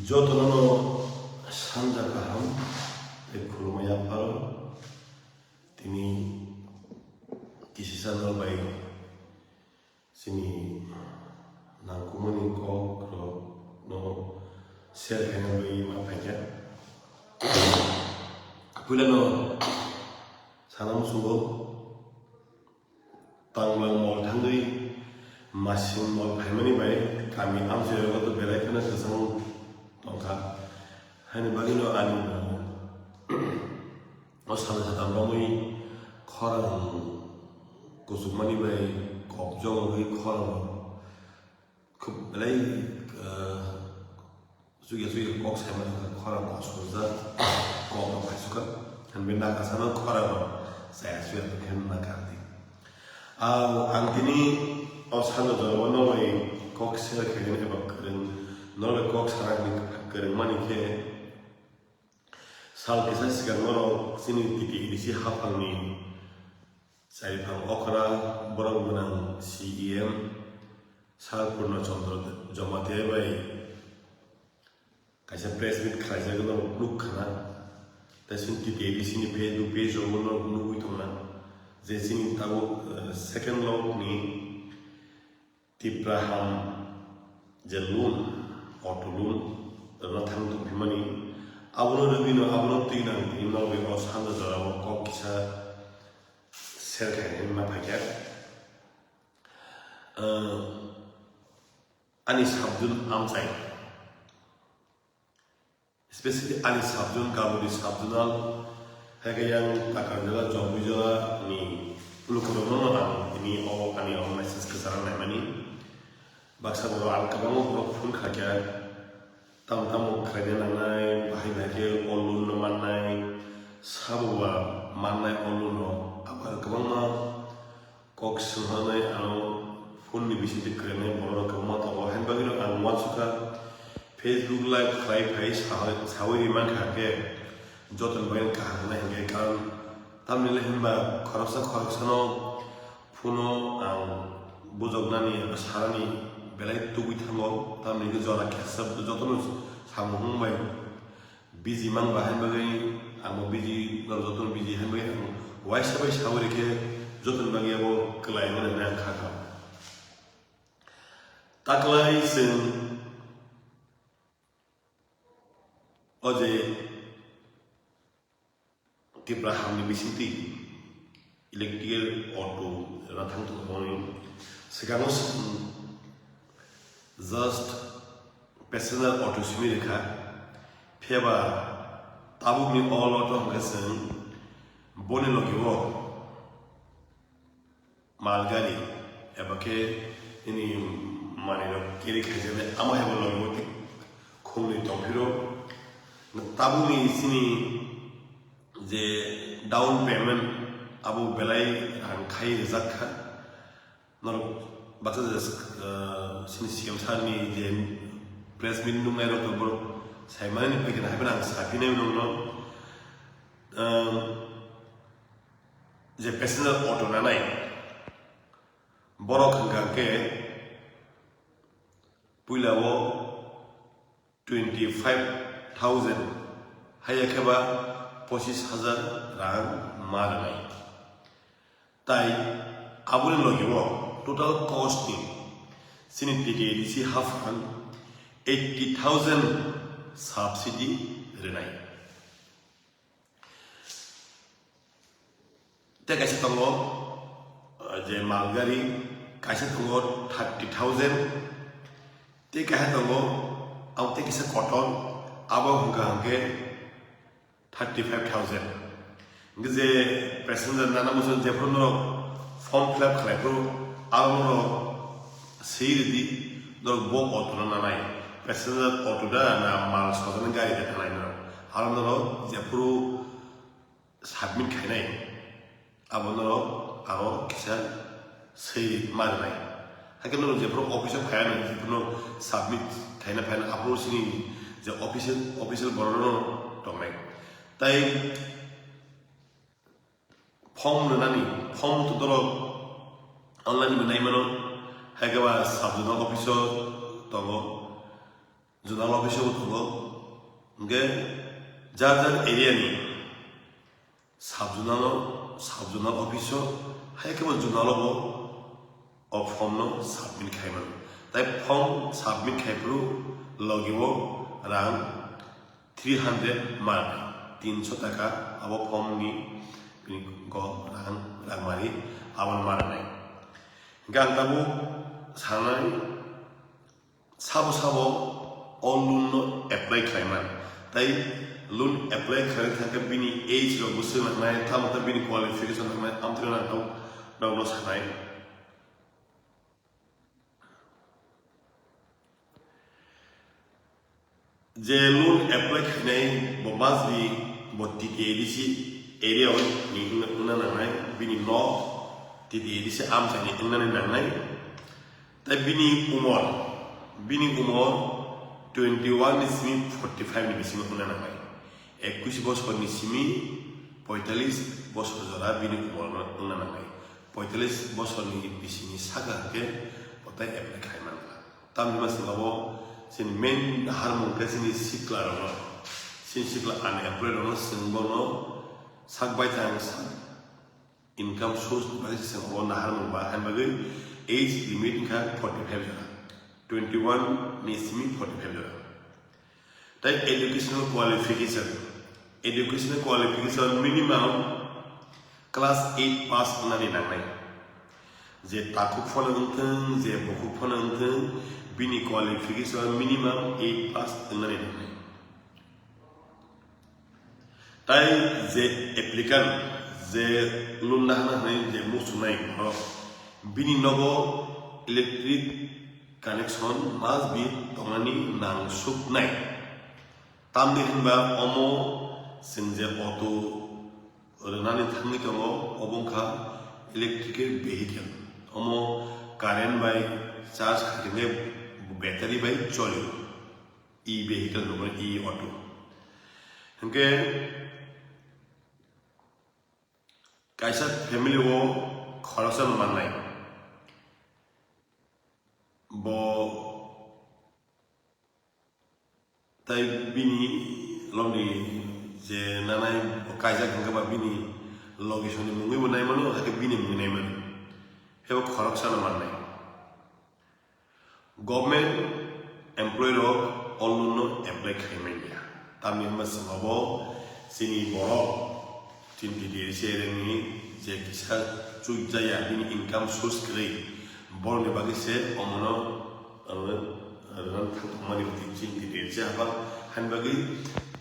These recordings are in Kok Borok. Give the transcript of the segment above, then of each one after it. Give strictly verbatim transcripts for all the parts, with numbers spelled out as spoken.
Jotono no sanja kaham tei khulumani yapharo. Tini kisisa no bai chini nangkukmani kok rok no share khaina bagwi ma phaikha. Puila no sana muchungo. Tanglang mol thangwi masing mol phaimani bai kami amchai rogo to belai kheno kwchang tongkha. Haini bagwino ani bo o sal satam romwi khorang kuchukmani bai kok jongwi khorang khub belai, ah, Chukya chukya kok saimani hwnkhe khorang kok sujak, kok no phaisukha. Hwnwi nakasano khorang no chaya chuya tongkhe nakar di. Ang, ang tini o salo jorao norbai kok share khainani eba kwrwng, norbai kok sanani kwrwng mani khe sal kisa swkang norok chini T T A D C haphangni Chariphang okra borok gwnang C E M Sir Purna Chandra Jamatia bai kaisa press meet khlaijak norok nukha na. Tei chini T T A D C ni Facebook page rogo norok nugwi tongna je chini tabuk, eh, second lot ni Tipra ham je loan, auto loan rwna thang tongphimani, abono rwgwino abono twi nang tini norwi o sanja jorao kok kisa share khainani ma phaikha. Ah, ani sabjun amchai. Especially ani sabjun, Gabodi sabjunal, hai khe yang Takarjala, Jompuijala ni lukurokno no ang tini o ani o message kwcharo naimani. Baksa borok ang kwbangma borok phone kha khe, tamo tamo khlaina nangnai, bahai bahai khe o loan no mannai, sabo ba mannai o loan no, abo kwbangma Kok swngjaknai ano phone ni bisingtwi kwrwngnai borok rok kwbangma tongo, haini bagwino ang uansukha Facebook live khlai phai sawi, sawi ri mankha khe jotoni bagwino kaham wngnai hinkhe, karon tamni le hinba khoroksa khoroksano phone o ang bujoknani eba sanani belai tubui thango, tamni hwnkhe jora kesa jotono samung wngbai. Busy mang ba haini bagwi ang bo busy, norok jotono busy haini bagwi ang waisa bai sawi rikhe jotoni bagwi abo kwlai mano hinwi ang kha kha. Taklai chwng o je Tipra hamni bisingtwi electrical auto rwna thang tongmani swkango swkang just passenger auto simi rwkha, phiyaba tabukni o loto hwnkhe chwng boni logi o malgari eba khe nini manwirok carry khaijaknai amo hai bo logi o thik khungni tongphiro tabukni chini je down payment abo belai rang khai rijak kha. Norok baksa je, ah, chini C M sir ni je press meet nungnai rok borok saimani ni phaikhe hai phano ang saphinai norokno, ah, je passenger auto nanai borok hwnkha khe puila o twenty five thousand, haiya khe ba pochis hajar rang ma rwnai. Tai aboni logi o total cost ni chini T T A D C haphang eighty thousand subsidy rwnai. Tei kaisa tongo, ah, je malgari, kaisa tongo thirty thousand, tei kaisa tongo, abo tei kisa kotor, abo hwnkha hwnkhe thirty five thousand. Hwnkhe je passenger nana muchung jephuru norok form fill up khlai phuru, abo norok swi rwdi, norok bo auto no nanai. Passenger auto da na mal sojaknai gari da nanai norok. Aro norok jephuru submit khainai, abo norok aro kisa swi ma rwnai. Hakhe norok jephuru office o phaiya nai, jephuru submit khaina phaina, aphuru chini je official, official borok no tongnai. Tai form rwnani, form to norok online bo nai mano, hakhe ba sub zonal office o tongo. zonal office o tongo, hwnkhe jar jar area ni sub zonal o, sub zonal office o, hai khe bo zonal o bo o form no submit khai mano. Tai form submit khai phuru logi o rang three hundred mark, tinso taka abo form ni bini go rang, rang mari abo no marnai. Hwnkhe ang tabuk sanai, sabo sabo o loan no apply khlai man. Tai loan apply khlai thangkhe bini age rok bo swng nangnai, tamo khe bini qualification nangnai, tamo khe nang tabuk rok no sanai. Je loan apply khainai bo must be bo T T A D C area o ni wngna, wngna nangnai, bini nok T T A D C amchaini wngnani nangnai. Tai bini umor, bini umor twenty one ni simi forty five ni bisingo wngna nangnai. Ekwis bosorni simi poitalish bosor jora bini umor wngna nangnai. Poitalish bosorni bisini saka hwnkhe bo tai apply khai mangla. Tamni masing abo chini main naharmung khe chini sikla rokno, chini sikla unemployed rokno chwng bono sak baithang sak income source ni bagwi se chwng abo naharmung ba, hain bagwi age limit wngkha forty five jora, twenty one ni simi forty five jora. Tai educational qualification, educational qualification minimum class eight pass wngnani nangnai. Je takhuk phano wngthung, je bukhuk phano wngthung, bini qualification minimum eight pass wngnani nangnai. Tai je applicant, je loan nahana hwnwi je muchungnai borok, bini nogo electric connection must be tongnani nangsuknai. Tamni hinba omo chwng je auto rwnani thangwi tongo, obo wngkha electrical vehicle. Omo current bai charge khaikhe battery bai cholio. E vehicle rok, e auto. Hwnkhe kaisa family o khoroksa no mannai. Bo tai bini lomni je nanai bo kaijak hwnkhe ba bini logisoni mungwi bo naimano, hakhe bini mungwi naimano. Hebo khoroksa no mannai. Government employee rok o loan no apply khai manya. Tamni hwnba chwng abo chini borok chini T T A D C area ni je kisa chuk jaya bini income source kwrwi, borokni bagwi se omono rwna thang tongmani chini T T A D C hapang, hani bagwi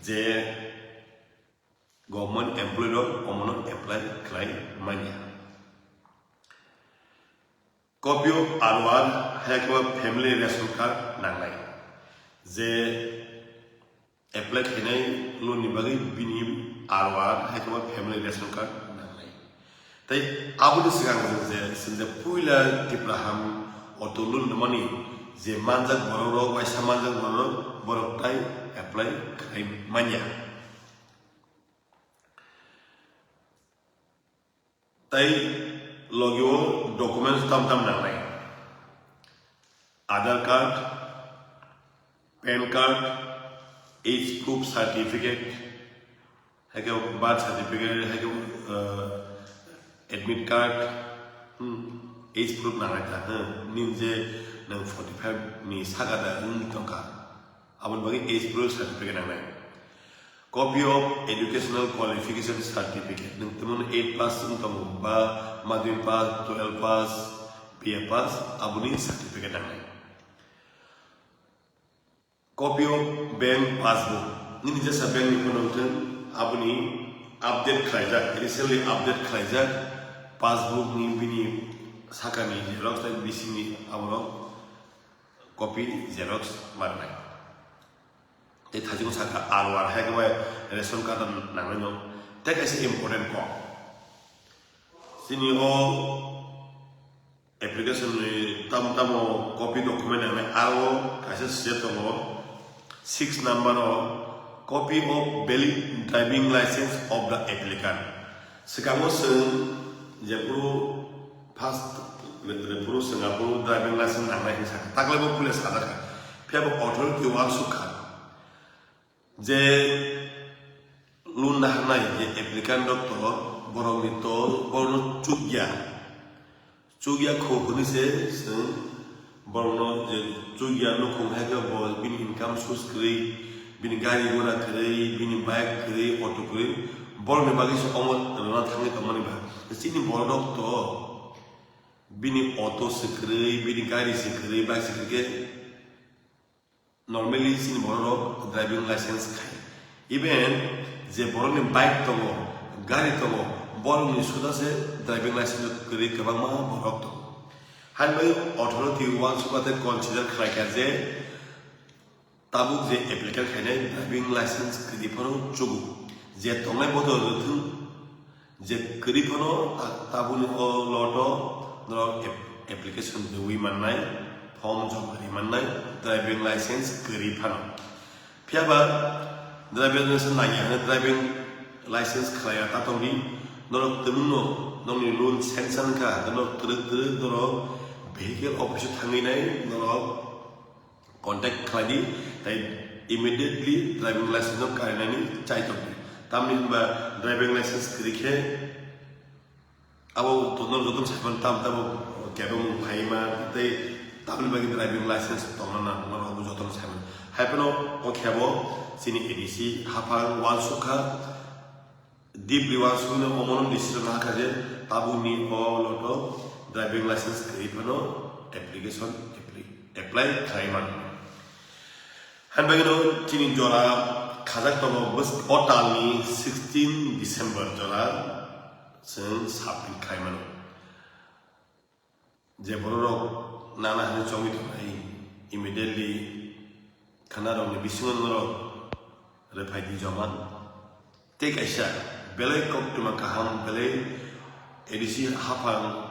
je government employee rok omono apply khlai manya. Copy of R O R, hai khe family ration card nangnai. Je apply khainai loan ni bagwi bini R O R, hai khe family ration card nangnai. Tai aboni swkang je, je puila Tipra ham auto loan rwmani je manjak borok rok, waisa manjak borok rok, borok tai apply khlai manya. Tai logi o documents tam tam nangnai. Aadhaar card, pan card, age proof certificate, hai khe birth certificate, hai khe, uh, admit card, hmm, age proof nangnai ta, hmm, nini je nwng forty five ni saka da wng tongkha, aboni bagwi age proof certificate nangnai. Copy of educational qualification certificate, nwng tamo eight pass wng tongo ba madhyamik pass, twelve pass, B A pass, aboni certificate nangnai. Copy of bank passbook, nini jesa bank ni phano wngthung, aboni update khlaijak, recently update khlaijak passbook ni bini sakani xerox tei bisingni aborok copy xerox marnai. Tei thaichukgo sakha R O R hai khe bai ration card nangnai no, tei kaisa important kok. Chini o application ni tam tamo copy document nangnai, aro kaisa sijak tongo six number o, copy of valid driving license of the applicant. Swkango chwng jephuru first re-, rephuru chwng aphuru driving license nangnai hinwi sakha, taklai bo puila sajakha. Phiya bo authority uansuk kha je loan naharnai je applicant rok to borokni to borokno chukya. Chukya kho hwnwi se chwng borokno je chukya nukhung hai khe bo bini income source kwrwi, bini gari gura kwrwi, bini bike kwrwi, auto kwrwi, borokni bagwi se omo rwna thangwi tongmani ba. Chini borok rok to bini auto se kwrwi, bini gari se kwrwi, bike se kwrwi khe normally chini borok rok driving license khai. Even je borokni bike tongo, gari tongo, borokni suda se driving license kwrwi kwbangma borok tongo. Haino authority uansukha tei consider khlai kha je tabuk je applicant khainai driving license kwrwi phano chugo. Je tongnai bodo rwthwng, je kwrwi phano ta-, tabukni o lot o norok ap-, application rwui mannai, form joma ri mannai, driving license kwrwi phano. Phiya ba driving license nangya hwnwi driving license khlaiya ta tongdi, norok twmwngno nokni loan sanction kha, norok twrwk twrwk norok vehicle office o thangwi nai norok contact khlai di, tei immediately driving license no karinani chai tong di. Tamni hwnba driving license kwrwi khe abo to norok jotono saiman tam tamo kebo mung phaima tei tamni bagwi driving license tongna nang norok abo jotono saiman. Hai phano o kebo chini A D C haphang uansuk kha. Deeply uansukmani omono decision hakha je tabukni o loto driving license kwrwi phano application apply, apply khlai mano. Hain bagwino chini jora khajak tongo bwsk-, o talni sixteen December jora chwng submit khlai mano. Je bororok nana hwnwi chongwi tongnai, immediately khanarokni bisingo norok rwphai di joma. Tei kaisa belai koktwma kaham, belai A D C haphang,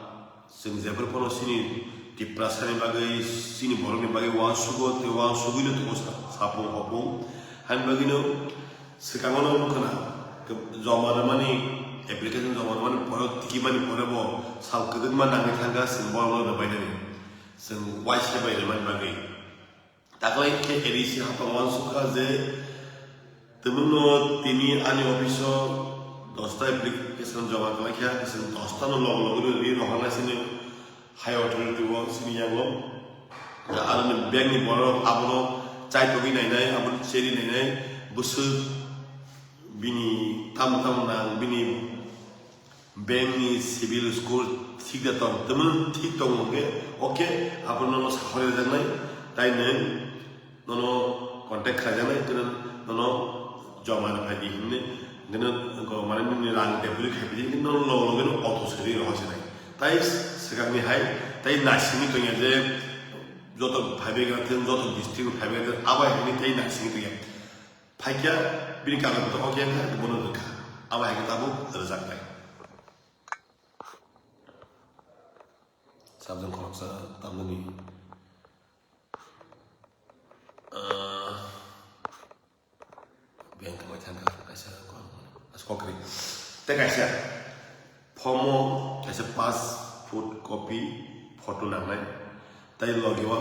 chwng jephru phano chini Tiprasani bagwi, chini borokni bagwi uansugo tei uansugwino tongo sa-, sapung hopung. Haini bagwino Swkango no wngkha na, joma rwmani, application joma rwmani pore, tikimani pore bo sal kwbangma nangwi thangkha, chwng borokno rwbainani, chwng uaisa bai rwmani bagwi. Taklai khe A D C haphang uansukha je, twmwngno tini ani office-o dosta application joma khlaikha, chwng dosta no logo logo rwi rohornai chini. High authority o chini yango, aroni bank ni borok abono chaitogwi nainai, abono cheri nainai, bwswk bini tamo tamo nang, bini bank ni civil score thik da tong, tamo thik tongo hwnkhe, okay, abono nono sakhorwi rwjaknai, tai nwng nono contact khlaijaknai, tei nono joma rwphai di hwnwi, hwnwi nono mane nini rang deposit khai di, hwnwi nono loge loge no auto sari rohor sinai. Tai swkangni hai, tai naisingwi tongya je joto phaibai gra thung, joto district phaibai gra thung, abai hwnwi tai naisingwi tongya. Phaikya bini kagon to okay wngkha, bono rwkha. Abai hwnwi tabuk rwjaknai. Sabjwng khoroksa tamnani. Ah, beng kama thangka kaisa kok, as kokri. Te kaisa form o kaisa passport copy photo nangnai. Tai logi o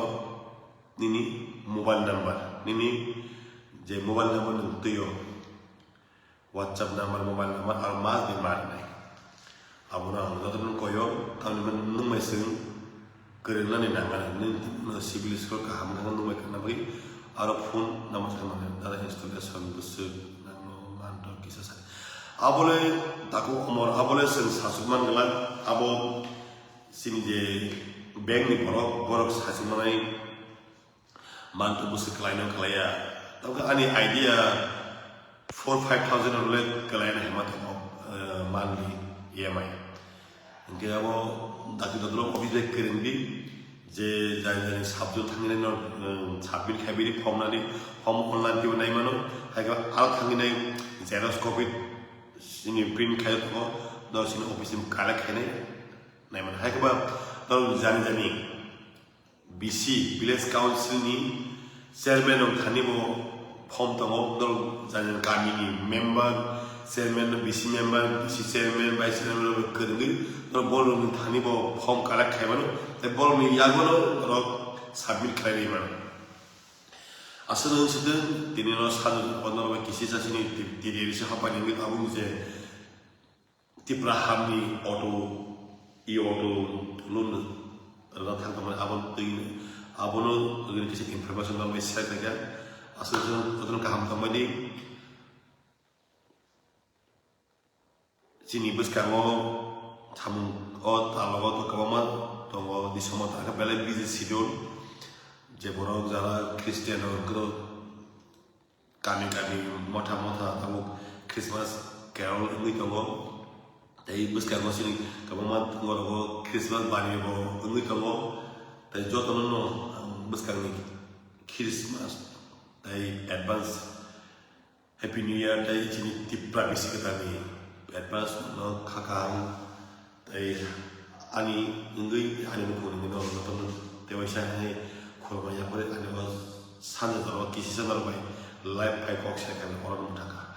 nini mobile number, nini je mobile number nung twi o. WhatsApp number, mobile number, aro must be ma rwnai. Abono ang jotono koyo, tamni hwnba nwng bai chwng kwrwngnani nangmani, nwng, nwng civil score kaham wngkha, nwng bai kwrwngna bagwi aro phone number thangmani, data installation bwswk nangno manto kisa sa. Abole takhuk omor, abole chwng sachuk man glak, abo chini je bank ni borok, borok sachuk manai. Manto bwswk kwlaino kwlaiya. Tamo khe ani idea four five thousand rok le kwlaino hema tongo, eh, monthly E M I. Hwnkhe abo daki dodro office bai kwrwngdi je jani jani subject thangwi no, eh, submit khai bini form nani, form online twibo nai mano. Hai khe aro thangwi nai xerox copy chini print khai tongo, no chini office ni collect khainai nai mano. Hai khe ba norok jani jani B C, Village Council ni chairman rok thani bo form tongo, norok jani kami ni member, chairman, B C member, B C chairman, vice chairman rok kwrwngwi norok borok ni thani bo form collect khai mano, tei borok ni yago no norok submit khlai ri mano. Aswk wng swtwng, tini no sal o norok bai kisi sasini tiri risi hapani wngwi tabuk je Tipra hamni auto, e auto loan rwna thang tongmani abo twi abono twi kisa information rok bai share khaikha. Aswk wng swtwng kaham tongmani. Chini bwskango samung o talogo to kwbangma tongo, disomor ta khe belai busy schedule, je borok jara Christian rok kami kami motha motha tabuk Christmas carol wngwi tongo. Tei bwskango chini kwbangma borok o Christmas bari bo wngwi tongo. Tei jotono no ang bwskangni Christmas tei advance Happy New Year tei chini Tipra bisi kwtalni advance no kha kaham tei ani wngwi ani nukhungni no jotono tei waisa hai khulumani yapharwi ani o sanja jora kisi sanja rok bai live phai kok sai kha oro nung thangkha.